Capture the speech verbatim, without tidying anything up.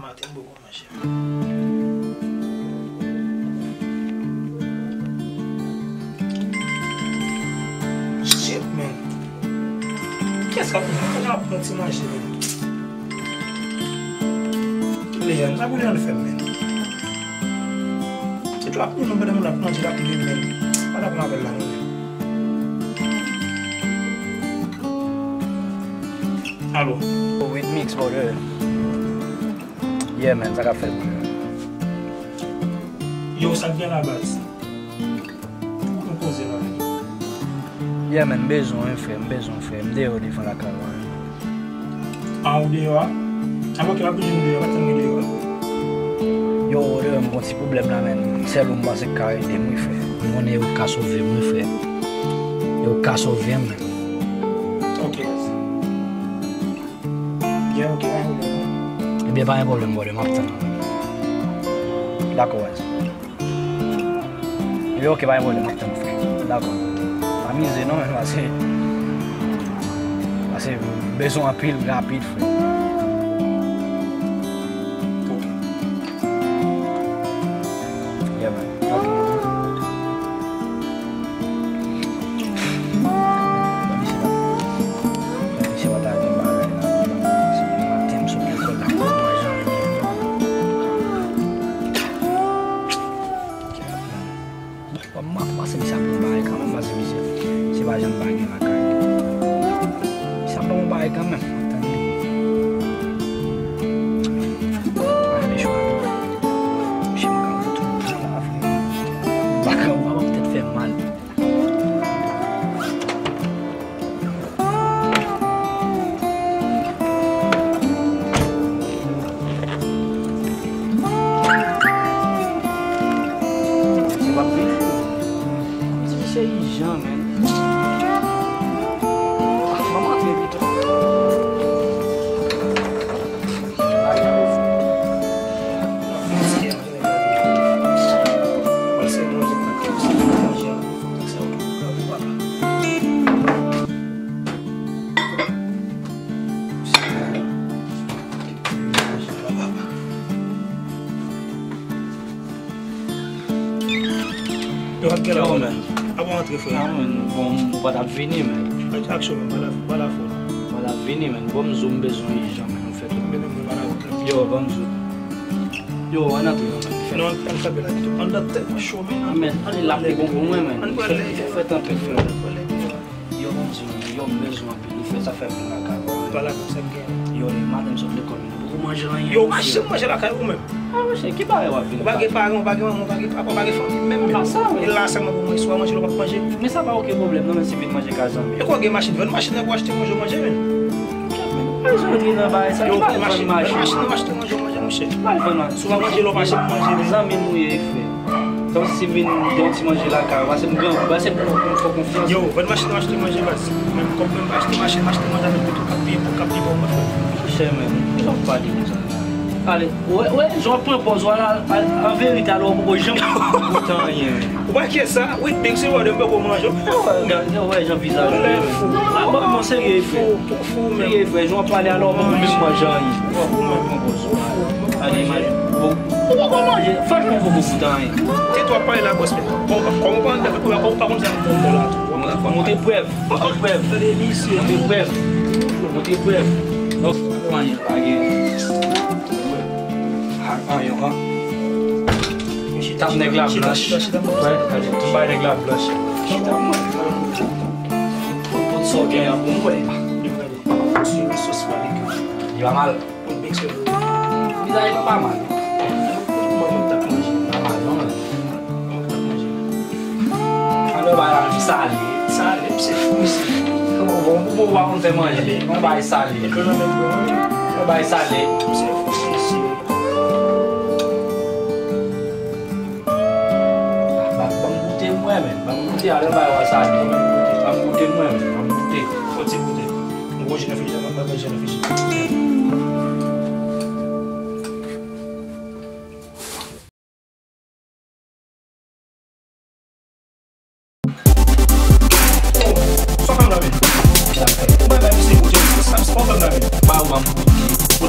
Maten m poko manje. Shit, man. Kiyès k ap vini? Mwen ap pran ti manje, man. Leandre, sa pou Leandre fè m, man? Se tou ap moun nan pandan moun ap manje, l ap ri, man. Pa t ap mwen avè l la, man. Alo. With mix, brother. Yeah, man, sa k ap fèt, brother? Yo, sa k gen la, baz? Pou nou koze la. Yeah, man, m bezwen w, frè, m bezwen w, frè. M deyò devan lakay ou a. A, ou deyò a? A, ok, m ap vin deyò, pa t tann mwen deyò a. Yo, brother, m gon ti pwoblèm la, man. Sèl ou m panse k ka ede m, wi, frè. M konnen yo ka sove m, wi, frè. Yo ka sove m, man. Ok, baz. Byen, ok, pa gen pwoblèm, non? Ebyen, pa gen pwoblèm, brother, m ap tann ou. Dakò, baz. Ebyen, ok, pa gen pwoblèm, m ap tann ou, frè. Dakò. Pa mize, non, men, paske, paske m bezwen anpil, rapid, frè. Ok. Yeah, man. Ok. Misye pa ta gen bagay la. Maten m sot lekòl la, m poko manje anyen. Bon, m ap pase misye ap yon bagay kanmenm, pase misye, se pa jan bagay gen lakay li. Misye ap ban m yon bagay kanmenm. Tande. Mwen mechant. Misye pa ka fout yon bagay la, frè. Bagay ou pa p ap tèt fè m mal. Se pa vre. Kòmsi se ijan, man. Ah, manman antre pito. Yo, ap gen la, yo, man. Ap antre, frè. Ah, man, bon, ou pa t ap vini, man. Aksyon, man, pa la, pa la fò. Ou pa t ap vini, man. Bon, m zo m bezwen ijan, man. Ou fè tout. Men, men, men, pa la fò. Yo, bon, m zo. Yo, ann antre, non, man. Non, ann kanpe la, pito. Anndan tèt mwen cho, men. Ah, man, ale la pi bon pou mwen, man. Ann prale. Fè, fè, fè tanpèt, frè. Yo, bon, m di nou, yo, m bezwen anpil. Li fè sa fè vin lakay ou. Pa lakay sa k gen. Yo, li maten m sot lekòl, m poko manje anyen. Yo, mache manje lakay ou menm. Ah, monchè, ki bagay w ap vin. Ou pa gen paran, ou pa gen manman, ou pa gen papa, ou pa gen fanmi menm, menm. E la sèlman pou manje, si w pa manje, ou p ap manje. Men sa pa okenn pwoblèm, non, men si vin manje kay zanmi. E kò gen machin, vann machin nan pou achte manje, ou manje, men. Ou pa bezwen antre nan bagay sa, ki bagay vann machin. Vann machin nan, achte manje, ou manje, monchè. Ki bagay vann machin. Si w pa manje, lè w mache pou manje, men. Zanmi m ou ye, frè. Kòmsi vin yon ti manje lakay ou, pase m gran, pase m fè w konfyans. Yo, vann machin nan achte manje, baz. Menm kòb mwen pa achte machin, m achte manje avèk pito k ap pi, k ap pi bon, mwen, frè. Monchè, men, ki jan w pale konsa? Ale, ou wè, ou wè, jan w pran pòz ou a la, an verite, alò, ou poko janm goute anyen. Ou pa kwè sa? Wi, big, se wè, m poko manje. Ou wè, gade, ou wè, jan vizaj ou ye. Ou lè fou. Ah, bon, bon, serye, frè. Fou, fou, men. Serye, frè, jan w pale, alò, ou poko menm manje anyen. Ou poko menm pran pòz ou a. Ale, manje. Bon, ou poko manje. Franchman, ou poko goute anyen. Tèt w ap pale la, bòs, men. Kòman, kòman w pa anndan, kòman w pa konn sa k ap fèt la tou? Montre prèv, montre prèv. Tande, misye. Montre prèv. Montre prèv. Non, pa gen anyen, pa gen. Ak anyen, an. Tap nèg la blanch. Chita, chita, chita. Wè, gade, tou bay nèg la blanch. Chita, mwen. Pot sa w gen an pou mwen. Yo, gade. Sou resous pa li. Li pa mal. Vizaj li pa mal, non. Kòman w t ap manje? Pa mal, non, men. Kòman w t ap manje? Ann, bagay la menm sale. Sale, m se fou isi. Bon, bon, bon, ou pa konn fè manje. Yon bagay sale. Yon bagay sale. M se fou isi. Ban, ban m goute mwen, men. Ban m goute, alè bagay sa di. Ban m goute mwen, men. Ban m goute. Fò ti goute. M gon je nan fiji, m ap manje nan fiji. Sa w fè m la, men? Ou bay bay misye kote, sa w fè m la, men? Ba ou ban m goute.